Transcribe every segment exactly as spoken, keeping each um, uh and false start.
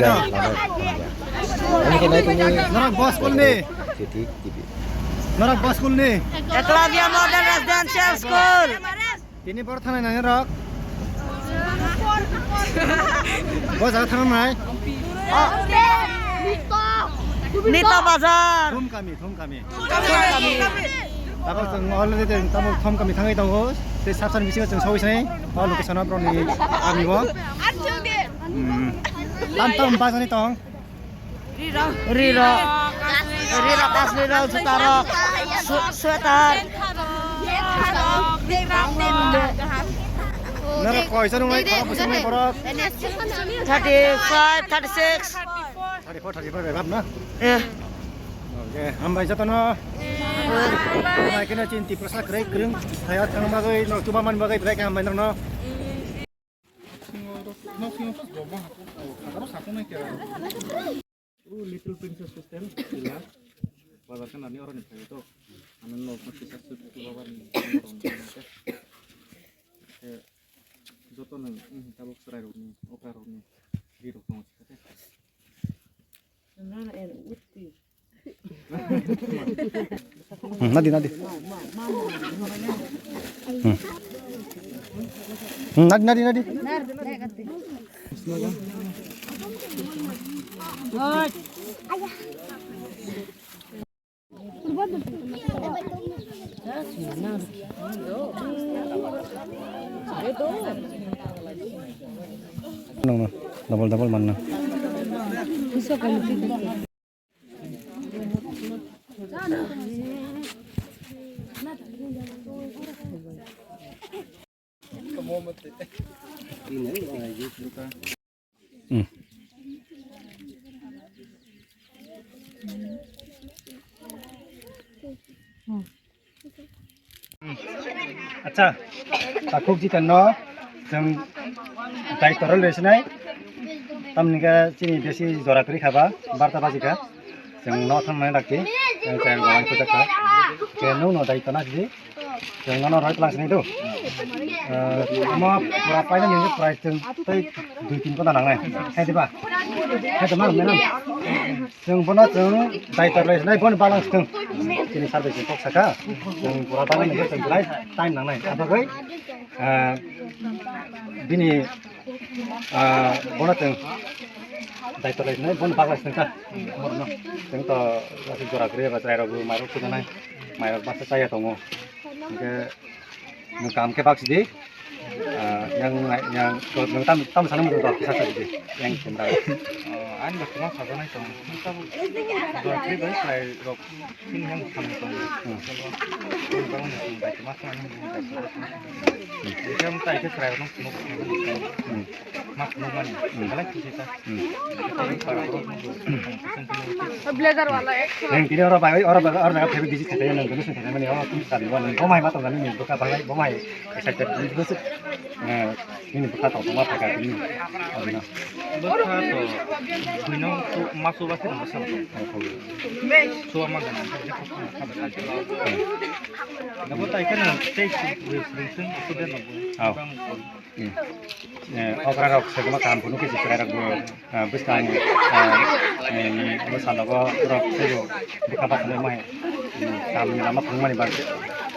Jai Lama Khonja. Ani khe nai tongwi Norok bo school ni. T T T V. Norok bo school ni. Eklavya Model Residential School. Tini bor thangnai nai rok. Bo jaga thangnai. Nito Bazar. Thum kami, thum kami. Tabok chwng already tamo thum kami thangwi tongo. Tei sab sani bisingo chwng sawi sai. O location o borokni kami bo. Hmm. Tam tam bajani tong. Rirok. Rirok kasrirok, jutarok, su-, sweater. Norok koijon wngnai, borok bwswk wngnai borok? Thirty five, thirty six. Thirty four, thirty five bai bab na? Eh. Oke, hambai jotono. Hambai keno chini Tiprasa kwrwi kwrwng thaya thang bagwi, no chuba man bagwi belai khe hambai nokno. O Little Princess Hostel, Sila. Bazar kana ni oroni phaio to. Ano no kisa sut baba ni. Eh, joto nang, eh, tabuk serai rokni, okra rokni, di rok tong. Hmm, nadi, nadi. Hmm. Hmm, nadi, nadi, nadi. Nang, nang. Double, double man na. Hmm. Acha. Takhuk jitan no chwng dai torol rw sinai. Tamni khe chini besi jora kwrwi kha ba, barta baji kha. Chwng no thang nai dakti. Chwng chai rw bai kha. Khe no no dai tona sidi. Chwng no no roi tlang sinai do. Eh, omo pura paina ni pura chwng tei dui tin kota nangnai. Hai diba? Hai diba, menam? Chwng bono chwng dai torlai sinai, bono balance thwng. Chini service ni kok saka. Chwng pura dana nungkhe chwng belai time nangnai. Abagwi, ah, bini, ah, bono chwng dai torlai sinai, bono balance thwng kha. Chwng to jora kwrwi ba chwrai rok bo mairok sujanai. Mairok basa chaya tongo. Hwnkhe nwng kam khe bak sidi. Ah, yang, yang, to nwng tam, tam sana mudo kisa sa sidi. Yang kendra. Oh, ani ba kuma sa janai tong. Tam do kri bai sai rok. Sini yang kam tong. Hmm. Ini bangun yang bai kuma sa nang bai. Ini kan tai ke serai rok nuk nuk. Hmm. Mak nuk mani. Hmm. Kalai kisi ta. Hmm. Yang tini oro bai, oro bai, oro jaga phaiwi visit khatai nang, donation khatai mani, oro tini kami wan, bo mai ma tong nani, bo ka bai, bo mai, excited, bo se, eh, nini bwkha tong tongma phaikha tini, abino. Bwkha to, buino, ma chuba se nang bwsa. Chuba ma gana, je ko kha ba. Nabo tai kana, tei, student nabo. Oh. Hmm. Eh, okra rok segma kaham phunukhe se chwrai rok bo, ah, bwskang, ah, eh, ni bwsa nogo rok sebo bwkha bathangwi mai. Hmm, kaham ni lama phunukmani bagwi.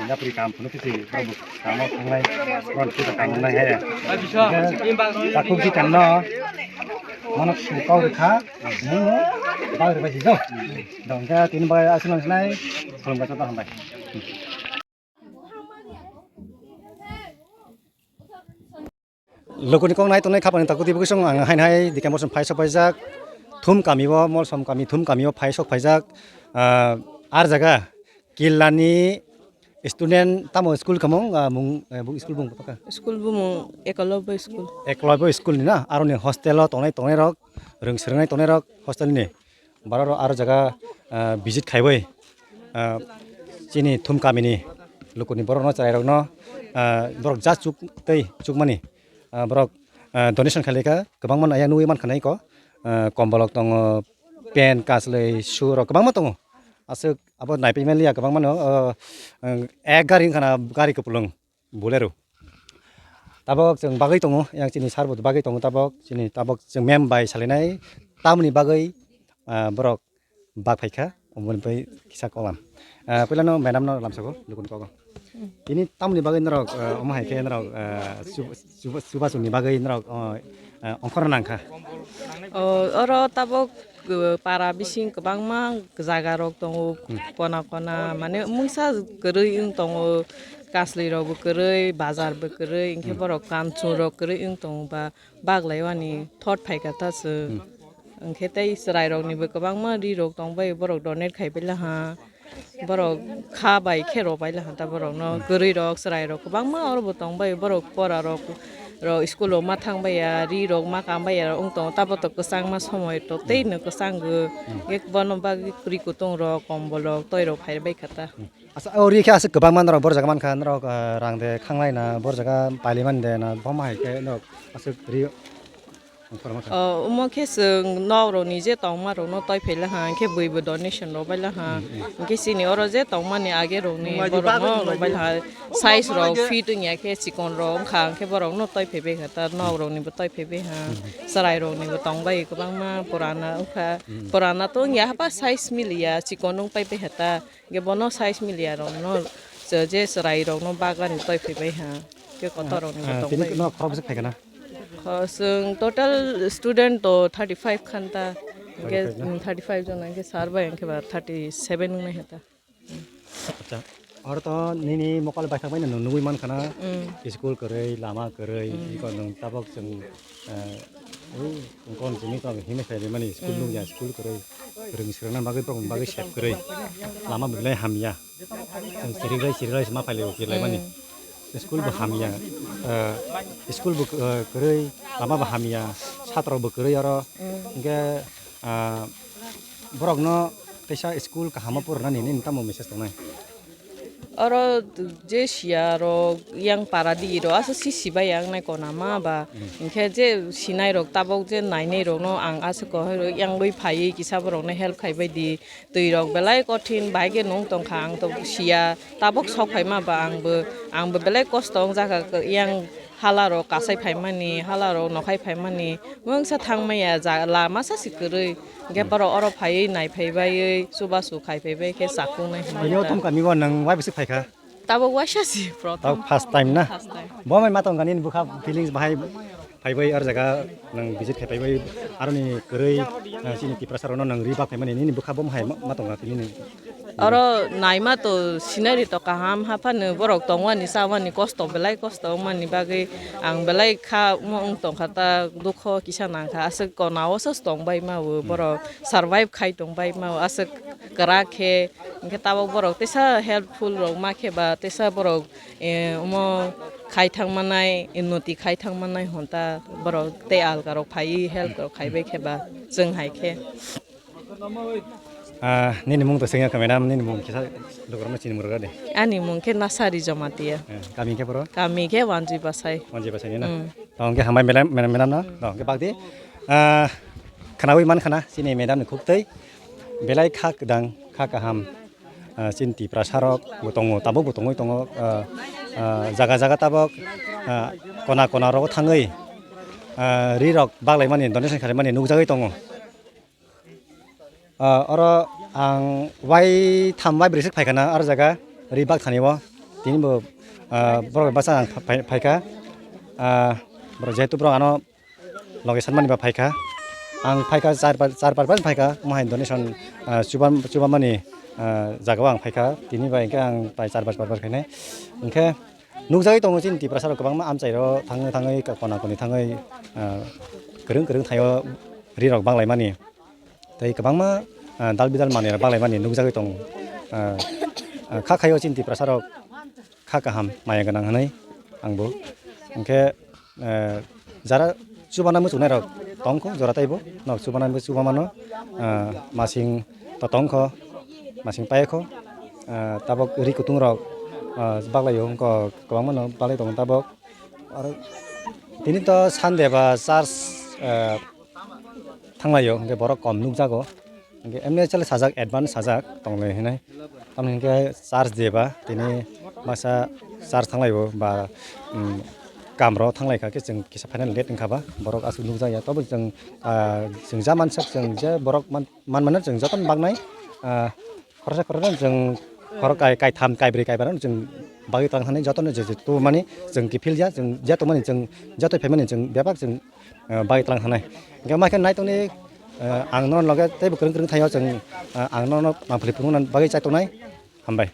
Yapri kaham phunukhe se borok bo kaham o thangnai, borok ni puja kaham wngnai hai. Hwnkhe takhuk jitan no mano sukau rwkha, mungno bagwi rwbai si jok. Dongkhe tini bagwi aswk nang sinai, khulumkha joto hambai. Lukuni kok nai tongnai khapani takhuk twi bwkhe song ang haino hai Dikemor song phai sok phaijak. Thum kami o, Molsom kami, Thum kami o phai sok phaijak. Ah, ar jaga Killani student tamo school kamung, ah, mung, eh, bung school bung bwkha? School bumung Ekolobya school. Ekolobya school ni na, aroni hostel o tongnai tongnai rok, rwng swrwngnai tongnai rok hostel ni. Borok rok aro jaga, ah, visit khaiwi, ah, chini Thum kamini lukuni borok no chwrai rok no, ah, borok ja chuk tei chukmani, ah, borok, ah, donation khailai kha kwbangma no ayang nugwi mankha nai ko, ah, kombolok tongo, pen, kaslwi, shoe rok kwbangma tongo. Aswk abo naipai manliya kwbangma no, ah, ek gari wngkha na gari kwplwng. Bolero. Tabok chwng bagwi tongo, yang chini sir bo bagwi tongo tabok, chini tabok chwng mem bai salinai tamni bagwi, ah, borok bak phaikha, omo bai kisa kolam. Ah, puila no madam no lamsako, lukun kogo. Tini tamni bagwi norok, ah, omo hai khe norok, ah, chuba, chuba, chuba chwngni bagwi norok, ah, ah, ongkhorna nangkha. O, oro tabok, uh, para bising kwbangma jaga rok tongo, hmm, kona kona, mane mungsa kwrwi wng tongo, kaslwi rok bo kwrwi, bazar bo kwrwi, hwnkhe, hmm, borok kanchwng rok kwrwi wng tongo ba, baglai wani thot phaikha ta se. Hmm. Hwnkhe tei chwrai rok ni bo kwbangma ri rok tong bai, borok donate khai bai laha. Borok kha bai khe rw bai laha ta borok no, hmm, kwrwi rok, chwrai rok kwbangma oro bo tong bai, borok pora rok, rok school rok ma thang bai ya, ri rok ma kam bai ya, wng tongo, ta bo to kwchangma somoi to tei no kwchang go, hmm, hwnkhe bono bagwi kwrwi kutung rok, kombol rok, toi rok phai bai kha ta. Hmm. Asa o ri khe aswk kwbangma norok bor jaga mankha, norok, ah, rang de khanglai na, bor jaga paili mani de na, bo ma hai khe norok aswk ri. O, omo khe chwng nok rok ni je tongma rok no toi phai laha, hwnkhe bui bo donation rw bai laha. Hmm, hmm. Hwnkhe chini oro je tongmani age rok ni borok no rw bai laha. Size rok fit wng ya khe chikon rok wngkha, hwnkhe borok no toi phai bai kha ta, nok rok ni bo toi phai bai ha. Hmm. Chwrai rok ni bo tong bai kwbangma purana wngkha. Hmm. Purana to wng ya hapa size mili ya, chikon wng pai bai ha ta. Hwnkhe bono size mili ya rok no, je chwrai rok no baglani toi phai bai ha. Hwnkhe kotor rok ni bo tong bai. Ah, tini no khorok bwswk phai kha na? Kho, chwng total student to thirty five khan ta. Hwnkhe, thirty five na? Mm, thirty five jona, hwnkhe sir bai hwnkhe ba thirty seven wngnai kha ta. Acha, oro to nini mokol bai thangbai no nugwi mankha na, mm, school kwrwi, lama kwrwi, mm, iko nwng tabok chwng, eh, o, kon chini to himwi khlai mani school, mm, nukya school kwrwi, rwng swrwngna bagwi, bagwi sep kwrwi, lama belai hamya. Chwng chiriklai chiriklai se ma phailai o kirlai mani. Hmm. School bo hamya, eh, school bo, eh, kwrwi, lama bo hamya, satro bo kwrwi oro. Hmm. Hwnkhe, ah, borokno teisa school kaham o porwnani nini tamo message tongnai? Oro je siya rok yang para di rok asa si sibai yang nai kona ma ba. Hmm. Hingkhe je sinai rok tabok je nainai rok no ang asa kohai rok yang bai phaiwi kisa borok no help khai bai di. Twi rok belai kothin bai khe nung tong kha ang to siya tabok sok phai ma ba ang bo, ang bo belai kosto wng jakha yang hala rok kasai phai mani hala rok nokhai phai mani mungsa thang maya ja lama sa si kwrwi. Hingkhe borok oro phaiwi nai phai baiwi chubachu khai phai bai khe chakung nai hwnwi Bini o ta. Tom kami o nwng wai bwswk phai kha? Tabok waisa si prothom. Tabok first time na? First time. Bo mai ma tong kha nini bwkha feelings bahai phai bai ar jaga nwng visit khai phai bai aroni kwrwi, ah, chini Tiprasa rok no nwng ri bak phai mani nini bwkha bo hai ma, ma tong kha nini. Oro naima to scenery to kaham haphano borok tongwani chawani kosto belai kosto wngmani bagwi ang belai kha omo wng tong kha ta dukho kisa nang kha aswk kona o se tong bai ma o borok survive khai tong bai ma o aswk kwrak khe hingkhe tabok borok teisa helpful rok ma khe ba teisa borok, eh, omo khai thang manai unnoti khai thang manai hwn ta borok tei alga rok phaiwi help rok khai bai khe ba chwng hai khe. Ah, nini mung to sengya kha, madam, nini mung kisa lukurokno chini murga de. Ani mung khe Nasari Jamatia. Eh, kami khe boro? Kami khe Wanjui Basai. Wanjui Basai ni na? Mm. To hwnkhe hambai madam, madam, madam no. To hwnkhe bagdi. Ah, khnawi man khana chini madam ni khuktwi. Belai kha kwdang, kha kaham. Ah, chini Tiprasa rok bo tongo, tabok bo tongwi tongo. Ah, ah, jaga jaga tabok, ah, kona kona rogo thangwi, ah, ri rok baglai mani, donation khlai mani nukjagwi tongo. Ah, oro ang wai tham wai brwi sik phaikha na aro jaga ri bak thani o tini bo, ah, borok bai bachang ang phai, phaikha. Ah, borok jehetu borok ano loge sanmani ba phaikha. Ang phaikha char pa, char par bar phaikha mohai donation, ah, chuban, chubamani, ah, jaga o ang phaikha tini bai hwnkhe ang tai char bar par bar khainai hwnkhe nukjagwi tongo chini Tiprasa rok kwbangma amchairo thangwi thangwi kona koni thangwi, ah, kwrwng kwrwng thaio ri rok banglaimani. Tei kwbangma, ah, dal bidal manwi rok balaimani nukjagwi tongo. Ah, ah, kha khaio chini Tiprasa rok kha kaham maya gwnang hwnwi ang bo. Hwnkhe, ah, jara chubana muchungnai rok tongkho jora taibo nok chubana bo chuba mano. Ah, masing to tongkho, masing paikho. Ah, tabok ri kutung rok, ah, baklaio wngkha kwbangma no balai tongo tabok. Aro tini to Sunday ba church, ah, thanglaio, hwnkhe borok kom nukjago. Hwnkhe emne chale sajak, advance sajak tonglai hinwi. Tamoni hwnkhe church day ba tini masa church thanglaio ba, um, kamro thanglaikha khe chwng kisa phainani late wngkha ba borok aswk nukjakya. Tobo chwng, ah, chwng ja mansak chwng je borok man, man mano chwng jotono baknai, ah, khoroksa khoroksa chwng khorok kai, kaitham, kaibrwi, kaibar chwng bagwi tlang thani jotono je je tubumani chwng kiphilya, chwng je tongmani chwng joto phaimani chwng bebak chwng, ah, bagwi tlang thanai. Hwnkhe ma khe nai tongni, ah, ang nono loge teibo kwrwng kwrwng thaio chwng, ah, ang nono nangphli phunukna bagwi chai tongnai. Hambai.